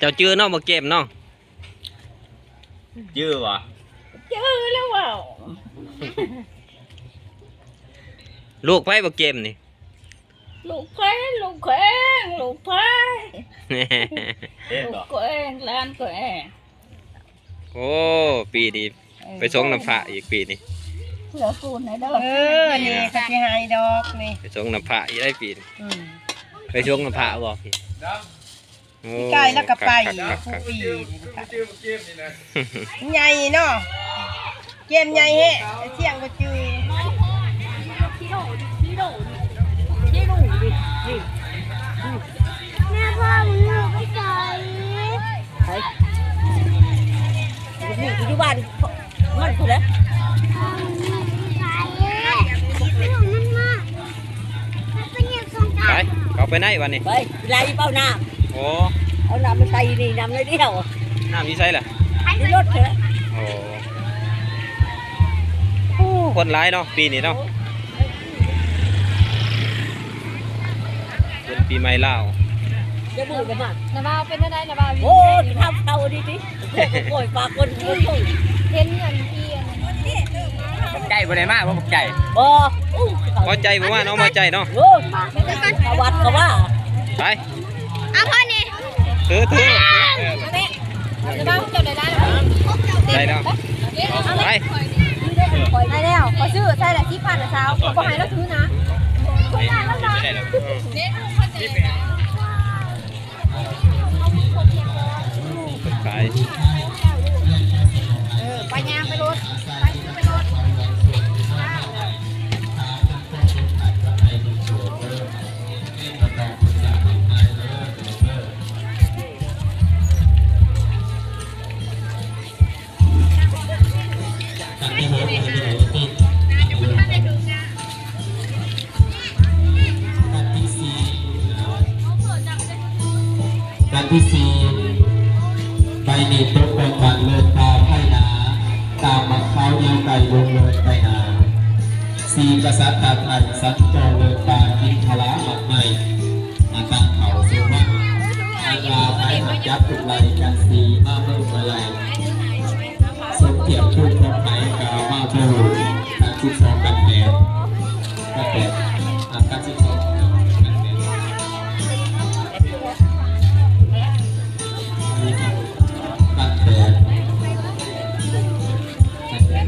ຈົ້າຈື່ເນາະ ບັກເກມເນາະ? ຈື່ບໍ່? ຈື່ແລ້ວເວົ້າ. ລູກໃຜບັກເກມນີ້? ລູກໃຜ? ລູກແຂວງ ລູກໃຜ? ເຫັນບໍ່? ລູກແຂວງ ຫຼານແຂວງ. ໂອ້ ປີນີ້ ເອີ ໄປສົງນ້ຳພະອີກປີນີ້ ເພື່ອຄູນໃຫ້ດອກ. ເອີ ນີ້ກໍຊິໃຫ້ດອກນີ້ ໄປສົງນ້ຳພະອີກໄດ໋ປີນີ້. ອືມ ໄປສົງນ້ຳພະບໍ່ປີ? ໂອ້ ປີກາຍແລ້ວກໍໄປ ຄັກໆໆໆ ຜູ້ປີນີ້ ໃຫຍ່ເນາະ ເກມໃຫຍ່ແຮະ ໄປທ່ຽງບໍ່ຈື່. ແມ່ ພໍ່ ໜູໄປໃສ? ໄປ ຢູ່ ຢູ່ບ້ານມັນພຸ້ນແຫຼະ. ໄປ ເຂົ້າໄປໃນບາດນີ້ ໄປ ໄຫຼເປົ່ານ້ຳ. ໂອ້ ເອົານ້ຳມາໃສ່ນີ້ ນ້ຳໜ້ອຍດຽວ. ນ້ຳຢູ່ໃສລະ? ຢູ່ລົດເຖາະ. ໂອ້ ໂອ້ ຄົນຫຼາຍເນາະ ປີນີ້ເນາະ. ເປັນປີໃໝ່ລາວ. ຢ່າເບິ່ງກັນມາ ນາບ່າວເປັນແນວໃດ ນາບ່າວ? ໂອ້ຍ ທຳເຂົາດີຕິ ໂອ້ຍ ປາກຄົນ ໂອ້ຍ ເຫັນອັນທີ່ອັນນັ້ນ ບັກໃຈບໍ່ໄດ້ມາບໍ່ ບັກໃຈ? ບໍ່. ພໍໃຈບໍ່ມາເນາະ ພໍໃຈເນາະ. ໂອ້ຍ ປະຫວັດກໍວ່າ ໄປ. ເອົາພໍ່ນີ້ ຖື ຖື ເອີ ໄດ້ແລ້ວ ໄປ ໄດ້ແລ້ວ. ຂ້ອຍຊື້ໃສ່ລະສິບພັນລະຊາວ ຂ້ອຍບໍ່ໃຫ້ລາວຖືນະ ຂ້ອຍຢ້ານລາວດ່າ. ໄປ ເອີ ໄປຍ່າງໄປໂລດ ໄປ ໄປໂລດ. ຂັ້ນທີສີ່ ໃບນີ້ຕົກແບ່ງປັນເລີນຕາໄພນາ ຕາມໝາກຂາວຍາວໄກລົງເລີນໄປນາ. ສີ່ກະສັດຕັດໄພ ສັນຈອນເລີນປ່າ ກິນຄະລາໝາກໄມ້ ອາການເຂົາສູ່ວັດ ອັນວ່າໄພຫາກຈັບທຸກໄລ່ກັນສີ່ ມາເບິ່ງເມື່ອໄຫຼ ສົມທຽບທຸກຂອງໄພກາມາໂບ ກັນສິບສອງກັນແປດ ກັນແປດ ອາ ກັນສິບສອງ ກັນແປດ ກັນແປດ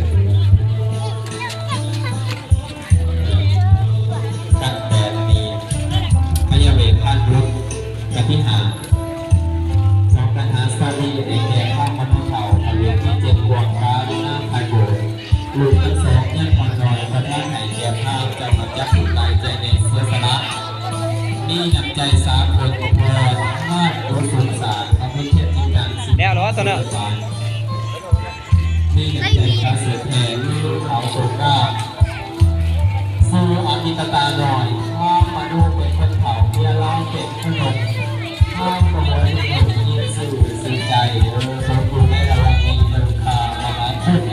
ກັນແປດນີ້ ພະຍາເວທານບຸດ ກັນທີຫ້າ ສອງກັນຫາສາລີ ໄດ້ແກ່ຂ້າມະນຸເຖົ້າ ທະເລນທີເຈັດ ກວາງການາໄທໂກ ລູກທັງສອງຍັງອ່ອນນ້ອຍ ປະທານໃຫ້ແກ່ພາວ ເຈົ້າມາຈັກຜູ້ຕາຍໃຈແນ່ເສຍສະຫຼະ ມີນ້ຳໃຈສາກົນ ພໍ່ທາດໂອສົງສາ ທຳເຮັດວຽກຈິງຈັງ ແລ້ວເນາະ ໂຕເນາະ. ມີນ້ຳໃຈປະເສີດແທ້ ລູກຂາວໂສກາ ຊື່ອາມິຕະຕານ້ອຍ ທາງມະໂນເປັນຄົນເຖົ້າ ເມຍລາວເປັນຜູ້ໜຸ່ມ ທາງກະໂມຍໜຸ່ມຍິງຊື່ ຊື່ໃຈ ເອີ ສົມຢູ່ໃນລະຫວ່າງນີ້ ເດີນທາງມາຫາຄຸນ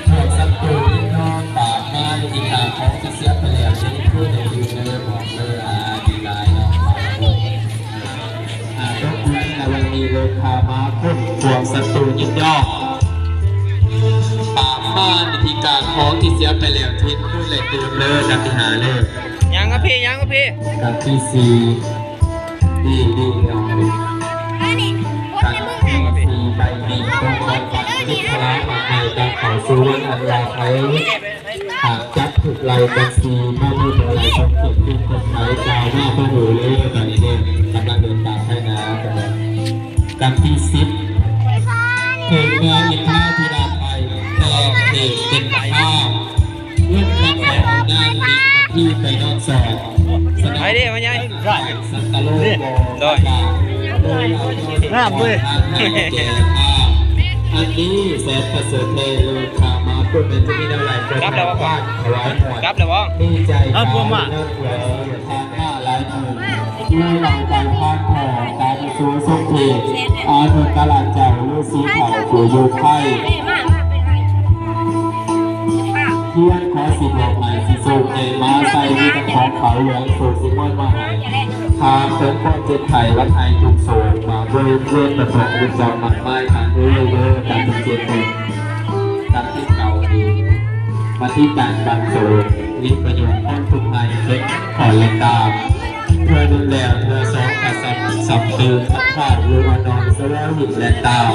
ພວກສັດຕູທີ່ນອນປາກມາຢູ່ທີ່ຂ້າຂອງທີ່ເສຍໄປແລ້ວ ຍັງຄືໄດ້ຢູ່ເດີ ບອກເດີ ອາ ດີຫຼາຍເນາະ. ອາ ຕົກຢູ່ໃນລະຫວ່າງນີ້ເລີຍ ຂ້າມາຄົນພວກສັດຕູຍິນຍອມ ປາບມານທີ່ການຂອງທີ່ເສຍໄປແລ້ວ ເຮັດຄືນແລະຕື່ມເລີຍ ກັນທີຫ້າເລີຍ ຍ່າງມາພີ້ ຍ່າງມາພີ້ ກັນທີສີ່ ດີ ດີເນາະ ກັນທີສີ່ ໃບນີ້ຕ້ອງຂອບໃຈເວລາມາໃໝ່ ການເຂົ້າສູ່ວັນອັນລາໄພ ຫາກຈັບຖືກໄລ່ກັນສີ່ ມາເມື່ອໃດສົມເຂດເປັນຄົນໄທ ກ່າວມາບໍ່ຮູ້ເລີຍ ຕອນນີ້ເດ້ ກຳລັງເດີນຕາມໄທນາກັນ ກັນທີສິບ ເຖິງເມືອງອິນທາທິລາໄພ ແຕ່ເຂດເປັນຂ້າວ ເງິນມາຂໍອຳນາດ ທີ່ໄປນອນສອນ ໄປເດ້ ພໍ່ໃຫຍ່ ສັນຕະໂລ ໂດຍ ງາມເວີຍ ອັນນີ້ແສນປະເສີດແທ້ເລີຍ ຂ້າມາເພື່ອແມ່ນຈະມີແນວໃດກໍ ກັບແລ້ວບໍ່ ຖວາຍ ກັບແລ້ວບໍ່ ດີໃຈ ເອົາ ກັບ ພວກມາ ຜ່ານມາຫຼາຍມື້ ເມື່ອເຮົາໄດ້ຜ່ານພໍ້ກັບສຸສົມເພດ ອານຸດຕະລະເຈົ້າ ຫຼື ສີຂາວ ຜູ້ຢູ່ໄພ ພຽງຂໍສິບອກໃໝ່ ສິສົ ປູກໃຫຍ່ມາໃສ່ ມີແຕ່ຂອງຂາວເຫຼືອງ ໂສກສິມອນມາໃຫ້ ຂ້າເຖິງຄວາມເຈັບໄຂ້ ວັດໄຂ້ທຸກໂສກ ມາເວີນເວີນປະສົງ ລູກເຈົ້າມາກມາຍ ທ່ານເອີຍເດີ ກັນເຈັບຕົນ ກັນທີ່ເກົ່າດີ ມາທີ່ການບັນໂສກ ມີປະໂຫຍດຄວາມທຸກໄຮ້ ເກັບຂອນແລະກາບ ເທື່ອໜຶ່ງແລ້ວເທື່ອສອງ ກະສັດສຳເຕີນ ພັດພາກ ເວວານອນ ສະແວວ ຫີນ ແລະ ຕາມ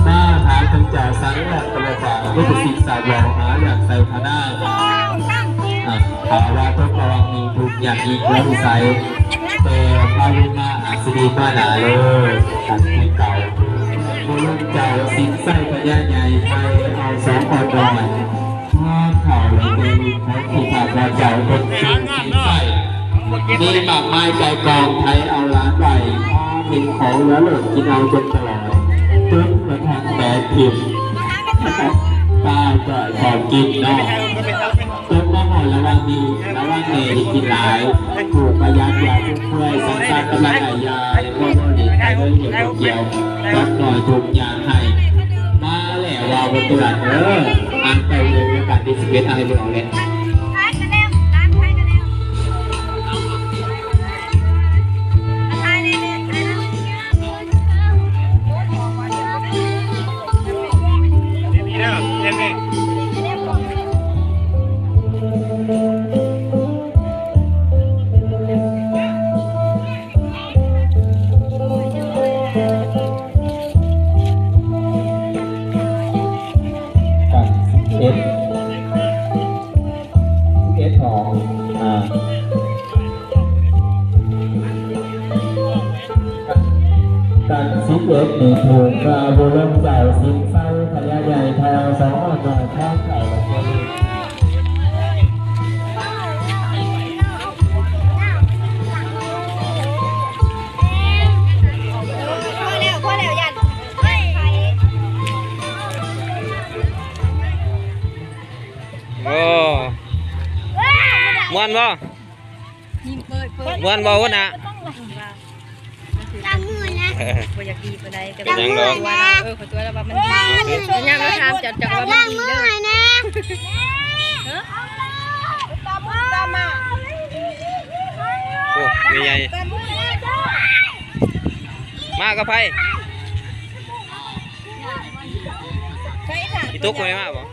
ມາຖາມເຖິງເຈົ້າສັງ ແລະ ກະບໍ່ປາກ ບໍ່ໄດ້ສິກສາບອກ ຫາຢ່າງໃສ່ພະນາງ ອາ ຖ້າວ່າຕົກລະຫວ່າງນີ້ທຸກຍາກອີກແລ້ວໃສ ແຕ່ພາວິມາອາດຊິດີກວ່າໜ້າເລີຍ ກັນຄືເກົ່າ ບໍ່ລົງເຈົ້າສິນໄຊພະຍາໃຫຍ່ ໄປເອົາສອງອ່ອນນ້ອຍ ພາເຂົ້າແລະແກ່ລູກຂອງຜູ້ຂ້າພະເຈົ້າເປັນຜູ້ສິນໄຊ ມີມາກມາຍໄກ່ກອງ ໄຖເອົາຫຼານໄວ້ ພາເຫັນຂອງເຫຼືອເລີດ ກິນເອົາຈົນຕະຫຼອດ ຈົນກະທັ່ງແຕກຖິ້ມ ຕາຍຈ່ອຍຂອບກິນເນາະ. ຕົກມາຮອດລະຫວ່າງນີ້ ລະຫວ່າງແດ່ໄດ້ກິນຫຼາຍ ຜູ້ປະຢັດຢາຟຸມເຟືອຍ ສັງສານກຳລັງໄດ້ຢາ ບໍ່ບໍ່ດີໃຜເລີຍ ເຮັດບໍ່ກ່ຽວ ຈັກໜ້ອຍທຸກຍາກໄຮ້ ມາແລ້ວວ່າບໍ່ເຕືອນເດີ ອ່ານໄປເລີຍ ລາຍການທີສິບເອັດ ອ່ານໃຫ້ເບິ່ງເອົາແຫຼະ. ກັນສິບເອັດ ສິບເອັດຂອງ ອ່າ ກັນສິບເອັດນີ້ຖືກພະບຸລຸມເຈົ້າສິນໄຊພະຍາໃຫຍ່ທອງສອງຮ້ອຍໜ່ວຍຂອງເຈົ້າ ໂອ້ ມ່ວນບໍ່? ຍິງເປີດ ເປີດ ມ່ວນບໍ່ຫົວໜ້າ? ລ້າງມືນະ ບໍ່ຢາກດີປານໃດ ແຕ່ ເປັນຫຍັງດອກ? ເອີ ຂໍຕົວະແລ້ວວ່າມັນດີ ເອີ ຍາມລາວຖາມເຈົ້າ ເຈົ້າກໍວ່າມັນດີເດີ ລ້າງມືໃຫ້ແດ່ ເອີ ໂອ້ ແມ່ໃຫຍ່ ມາກັບໃຜ? ອີຕຸກບໍ່ໄດ້ມາບໍ່?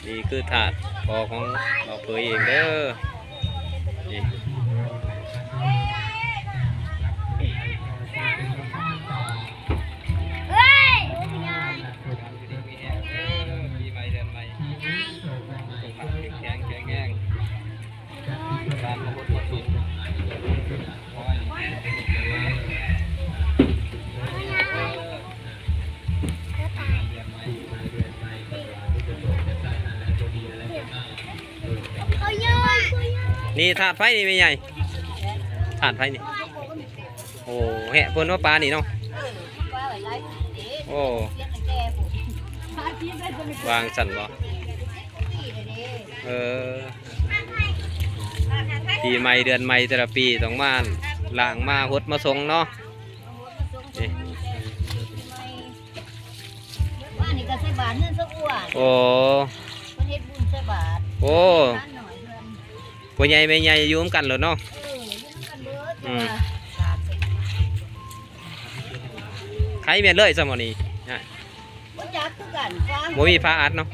ນີ້ຄືທາດພໍ່ຂອງນ້ອງເຜີຍເອງເດີ ນີ້ ເອີຍ ປີໃໝ່ເດືອນໃໝ່ ສຸຂະພາບແຂງແຂງແຮງ ການມາບົດມາສົນ ຂໍໃຫ້ ນີ້ທາດໃຜນີ້ແມ່ໃຫຍ່? ທາດໃຜນີ້? ໂອ້ ແຫະ ເພິ່ນວ່າປານີ້ເນາະ ໂອ້ ວາງຊັ້ນບໍ່? ເອີ ປີໃໝ່ເດືອນໃໝ່ແຕ່ລະປີຕ້ອງມາລ້າງມາຫົດມາສົງເນາະ ນີ້ ວ່ານີ້ກໍໃສ່ບາດເຮືອນຊະອ້ວນ ໂອ້ ເພິ່ນເຮັດບຸນໃສ່ບາດ ໂອ້ ຫຼານນ້ອຍເພິ່ນ ພໍ່ໃຫຍ່ແມ່ໃຫຍ່ຢູ່ນຳກັນໂລດເນາະ ເອີ ຢູ່ນຳກັນເບິດ ອືມ ແຕ່ວ່າ ໄຄແມ່ນເລີຍຊະໝໍນີ້ ບໍ່ຈັກຄືກັນ ບໍ່ມີຝາອັດເນາະ